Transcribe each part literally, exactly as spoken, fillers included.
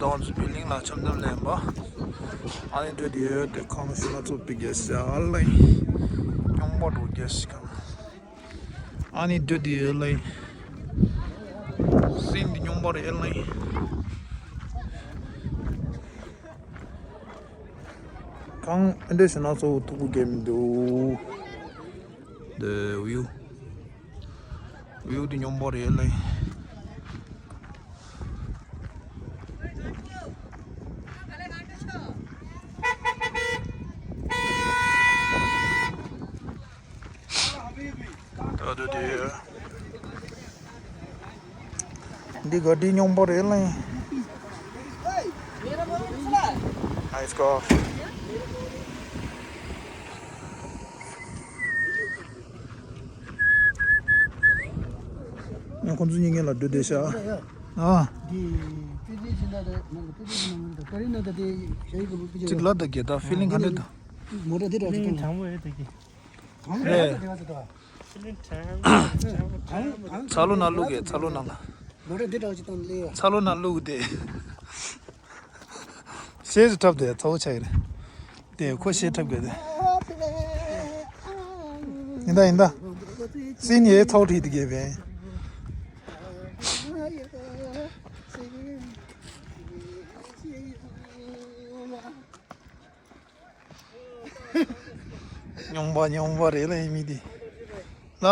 ཏང་ཙུའུ་བི་ལིང་ལ་འཆམ་འཆམ་ལེན་པ། ཨ་ནི་འདྲ་དེ་ཡོད་དེ། ཁང་ཤིང་ལ་ཚོ་པི་གེ་ས་ལ་སྙོམས་པ་འགྲོ་རྒྱ་ཞིག་གམ། ཨ་ནི་འདྲ་དེ་ཡོད་ལ། སེམས་འདི་སྙོམས་པ་རེད་ལ། ཁང་ཨེ་འདྲ་ཞིག་ན་ཚོ་ཐུག་པོ་རྒྱ་མི་འདུག་འདི་བིའུ། བིའུ་འདི་སྙོམས་པོ་རེད་ལེ། ད་དུ་དེ། འདི་ག་འདི་སྙོམས་པོ་རེད་ལེ། Nice car. ཁོང་ཚོ་གཉིས་ཀྱི་ལ་འགྲོ་བསྡད་ཤག་ཨ། འདི་ཕི་ཏི་ཅི་འདྲ་རེད། ནང་གི་ཕི་ཏི་ཅི་ནང་གི་ཀ་རི་ནང་ད་དེ་ཞེ་ཡི་གི་ལུག་པི་ཅི་རེད། གཅིག་ལ་ད་གེ་ད་ཕི་ལིང་ག་འདྲ་ད། མོ་ཊ་འདི་འདྲ་ཅིག་ཕི་ལིང་དང་པོ་རེད་ད་གེ། དང་པོ་རེད་ད་དེ་བ་ཟེར་ད། ཕི་ལིང་དང་པོ་དང་པོ། ཚ་ལོ་ན་ལུག་གེ་ཚ་ལོ་ན་ལ། མོ་ཊ་འདི་འདྲ་ཅིག་བཏང་ལེ་ཡ། ཚ་ལོ་ན་ལུག་དེ། ཤེས་སུ་འཁྲབ་དེ་ཚ་བོ་ཆགས་ཀྱི་རེད། དེ་ཁོ་ཤེས་འཁྲབ་དགོས་དེ། ཡིན་ད་ཡིན་ད། སྲིན་ཡའི་ཚོགས་ཁྲིད་དེ་དགོས་པས། སྙོམས་པ་སྙོམས་པ་རེད་ལ་ཡིན་མི་དེ། ལ།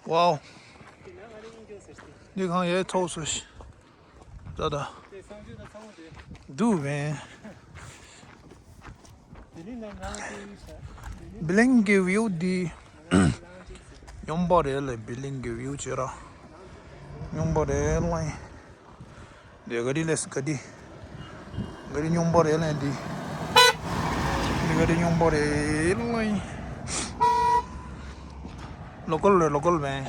ཝའོ། འདི་གང་ཡའི་ཚོགས་སུ་ཤི། ད་ད། འདུག་བས། བི་ལིང་གི་བིའུ་འདི། སྙོམས་པོ་རེད་ལེ། བི་ལིང་གི་བིའུ་བྱེད་ར། སྙོམས་པོ་རེད་ལེ། འདི་ག་རེ་ལས་ག་རེ། ག་རེ་སྙོམས་པོ་རེད་ལེ་འདི། འདི་ག་རེ་སྙོམས་པོ་རེད་ལེ། ལོ་ཀལ་རེད་ལོ་ཀལ་བས།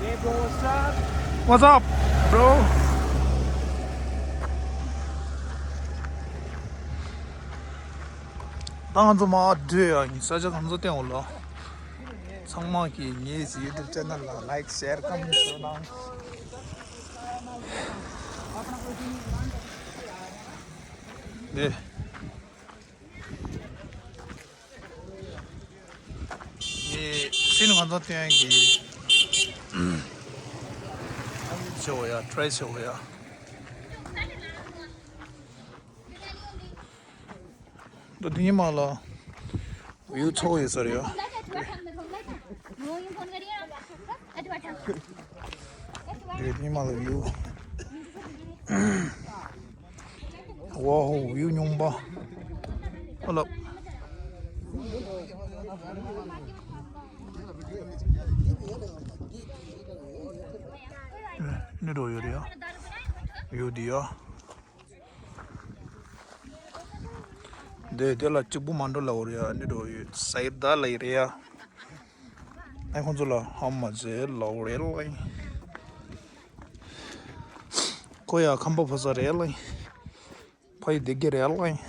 Hey, bro, what's up? What's up, bro? ད་ང་ཚོ་མར་བགྲོད་ཡ་ཡིན། ས་ཆ་གང་ཚོ་བསྟན་འོ་ལོ། ཚང་མ་གིས་ངའི་ཡུ་ཊུབ་ཅེ་ནལ་ལ་ལའིཀ་ཤེར་ཀོ་མེན་ཊི་ཞུ་གནང་། དེ། ངས་སེམས་ང་ཚོ་སྟོན་གྱི་ཆེ་བ་ཡ་ཊི་རའི་ཆེ་བ་ཡ། ད་དེ་ཉི་མ་ལ་བིའུ་ཚོགས་ཡོད་ས་རེད་ཡ། དེ་ཉི་མ་ལ་བིའུ། ཝའོ། བིའུ་སྙོམས་པ། ཨ་ལ། ནི་འགྲོ་ཡོད་རེད་ཡ། བིའུ་འདི་ཡ། འདི་དེ་ལ་གཅིག་པུ་མ་འགྲོ་ལ་འོ་རེད་ཡ། ནི་འགྲོ་ཡོད་ས་ཡིར་ད་ལ་ཡི་རེད་ཡ། ཨེ་ཁོང་ཚོ་ལ་ཧམ་མ་ཟེར་ལ་འོ་རེད་ལ་ཡི། ཁོ་ཡ་ཁམས་པ་ཕོ་ས་རེད་ལ་ཡི། ཕ་ཡི་བདེ་སྐྱིད་རེད་ལ་ཡིན།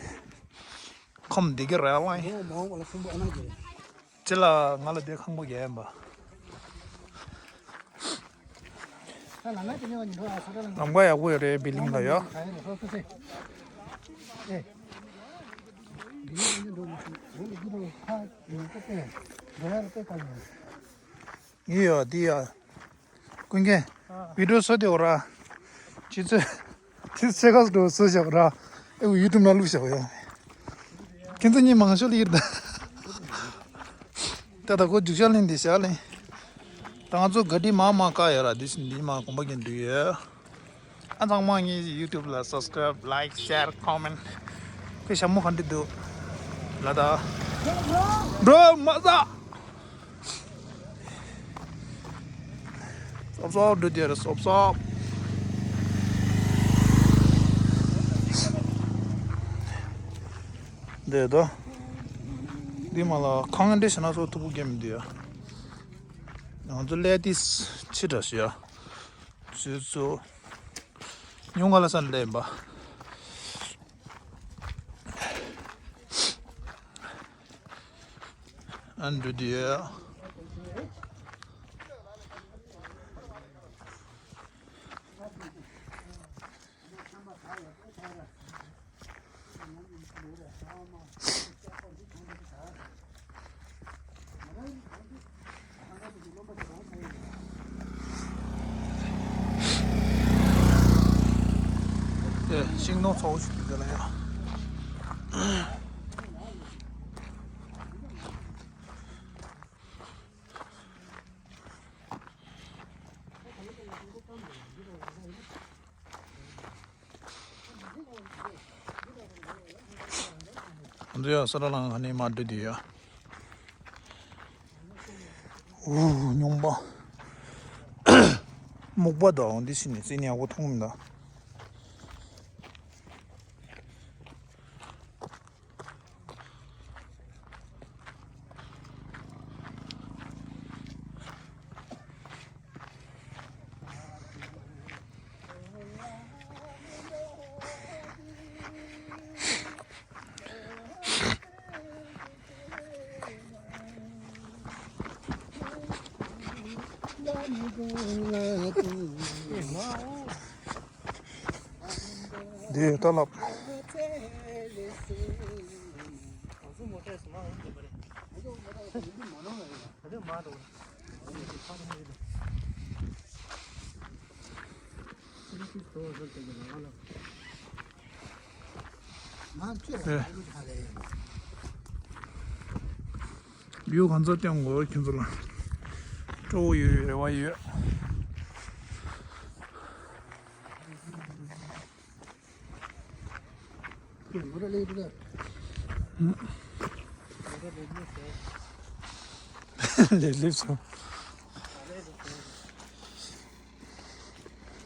ཁམས་བདེ་སྐྱིད་རེད་ལ་ཡིན། ཅི་ལ་ང་ལ་བདེ་ཁང་པོ་རྒྱག་ཡིན་པ། ལམ་ཁ་ཡག་པོ་ཡོད་རེད་བི་ལིང་ལ་ཡོད། ཡིན་ཡོད་འདི་ཡ། ཀུན་མཁྱེན། ཨ། བི་ཌིའོ་བཟོ་དེ་འོ་ར། ཁྱེད་ཚོས། ཁྱེད་ཚོས་ཁ་སྒྲོ་བཟོ་བཞག་ར། ཨེ་ཡུ་ཊུབ་ནང་བླུགས་བཞག་ཡོད། ཁྱེད་ཚོ་གཉིས་མང་ཤོས་ལ་ཡིར་ད། ད་ད་ཁོ་རྒྱུག་ཤར་ལེན་དེ་ཤར་ལེན། ད་ང་ཚོ་ག་དྲི་མ་མ་བཀག་ཡོད་ར་འདི་ཕྱིན་འདི་མ་གོམ་པ་གྱོན་འདུག་ཡོད། ཨ་ཚང་མ་ངའི་ཡུ་ཊུབ་ལ་སབ་སི་ཀ་རའིབ་ལའིཀ་ཤེར་ཀོ་མེན་ཊི། ཁོས་ཞྭ་མོ་ག་འདྲ་འདུག་ལ་ད། བྷྲོ་མ་ཟ། སོབ་སོབ་འགྲོ་དེ་རེད་སོབ་སོབ། འདི་ད། འདི་མ་ལ་ཁང་འདྲེ་ཞེ་ན་སོ་ཐུག་པོ་རྒྱབ་མི་འདུག་ཡ། ང་ཚོ་ལས་དེ་ཕྱི་དྲགས་ཤི་ཡ། ཚོད་ཚོད། ཉུང་ག་ལ་ས་ལས་པ། ཨན་འགྲོ་དུས། ཨེ། ཤིང་སྡོང་ཚ་པོ་ཞིག་འདུག་དེ་ལ་ཡ། ང་ཚོ་ཡང་ས་ར་ལང་ཁ་ནས་མར་འགྲོ་དུས་ཡ། ཨུ། སྨྱོན་པ། སྨུག་པ་དང་འདི་ཕྱི་ནས་རྩེ་ནས་ཡག་པོ་མཐོང་མི་འདུག་འདི་ལྟ་ལབ། ཨེ། བིའུ་གང་ཚ་སྟོན་དགོས་ཁྱེད་ཚོ་ལ། སྤྲོ་བོ་ཡོད་རེ་བ་ཡོད། ལེབ་ལེབ་སོང་།